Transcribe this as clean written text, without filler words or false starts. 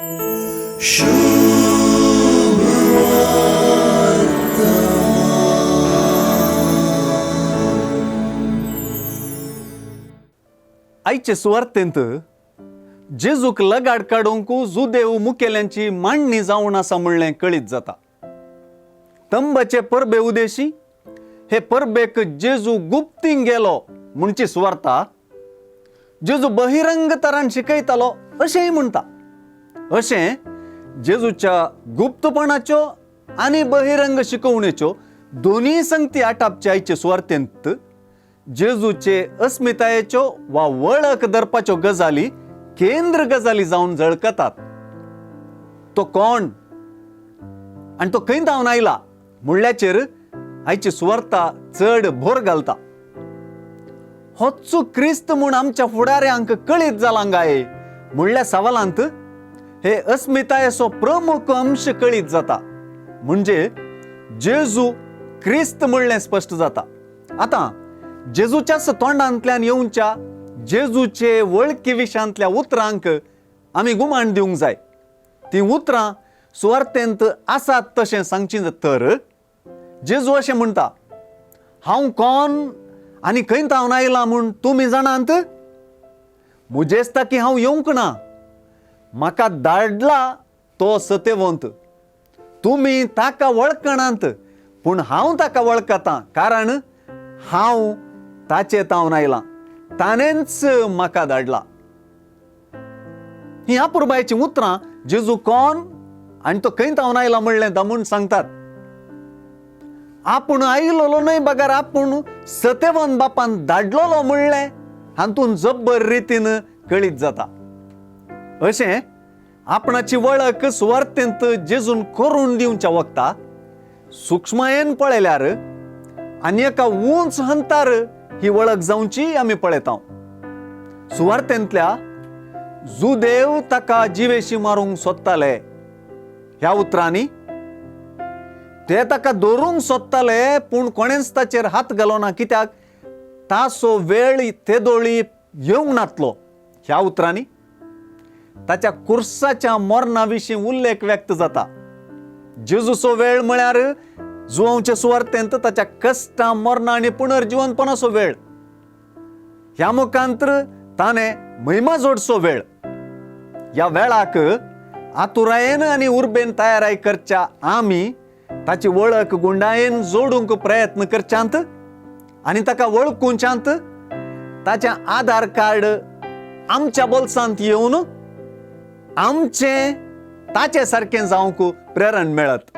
आयचे सुवार्तेंत जेजूक लगाड काडूंक जुदेव मुखेल्यांची मांडणी जावन आसा म्हणलें कळीत जाता. तंबाचे परबे उदेशी हे परबेक जेजू गुप्तीन गेलो म्हणची सुवार्ता जेजू बहिरंग तरान शिकयतालो अशेंय म्हणटा. अशें जेजूच्या गुप्तपणाच्यो आनी बहिरंग शिकवणेच्यो दोनूय संगती आटापचे आयचे सुवार्तेंत जेजूचे अस्मितायेच्यो वा वळख धरपाच्यो गजाली केंद्र गजाली जावन झळकतात. तो कोण आनी तो खंय धांवन आयला म्हणल्याचेर आयची सुवार्ता चड भोर घालता. होच क्रिस्त म्हूण आमच्या फुडाऱ्यांक कळीत जालां काय म्हणल्या सवालांत हे अस्मितायेचो प्रमुख अंश कळीत जाता. म्हणजे जेजू क्रिस्त म्हणलें स्पश्ट जाता. आतां जेजूच्याच तोंडांतल्यान येवच्या जेजूचे वळखी विशांतल्या उतरांक आमी गुमाण दिवंक जाय. ती उतरां सुवार्तेंत आसात तशें सांगची तर जेजू अशें म्हणटा, हांव कोण आनी खंय थावन आयला म्हूण तुमी जाणात? म्हजेच ताकी हांव येवंक ना, म्हाका धाडला तो सतेवंत. तुमी ताका वळखनात, पूण हांव ताका वळखतां, कारण हांव ताचे तावन आयलां, ताणेंच म्हाका धाडला. ही अपुरबायचीं उतरां जेजू कोण आनी तो खंय तावन आयला म्हणलें दामून सांगतात. आपूण आयलोलो न्हय बगर आपूण सतेवन बापान धाडलोलो म्हणलें हातून जब्बर रितीन कळीत जाता. अशें आपणाची वळख सुवार्थेंत जेजून करून दिवच्या वखता सुक्ष्मायेन पळयल्यार आनी एका उंच हंतार ही वळख जावची आमी पळयता. सुवार्थेंतल्या जुदेव ताका जिवेशी मारूंक सोदताले ह्या उतरांनी ते ताका धरूंक सोदताले, पूण कोणेंच ताचेर हात घालो ना, कित्याक तासो वेळ तेदोळी येवंक नातलो. ह्या उतरांनी ताच्या कुर्साच्या मरणा विशीं उल्लेख व्यक्त जाता. जेजूचो वेळ म्हळ्यार जुवांवचे सुवार्थेंत ताच्या कश्टां मरणां आनी पुनर्जिवनपणाचो वेळ. ह्या मुखांतर ताणें महिमा जोडचो वेळ. ह्या वेळाक आतुरायेन आनी उर्बेन तयाराय करच्या आमी ताची वळख गुंडायेन जोडूंक प्रयत्न करच्यांत आनी ताका वळखुच्यांत ताचें आधार कार्ड आमच्या बोल्सांत येवन आमचें ताचे सारकें जावंक प्रेरण मेळत.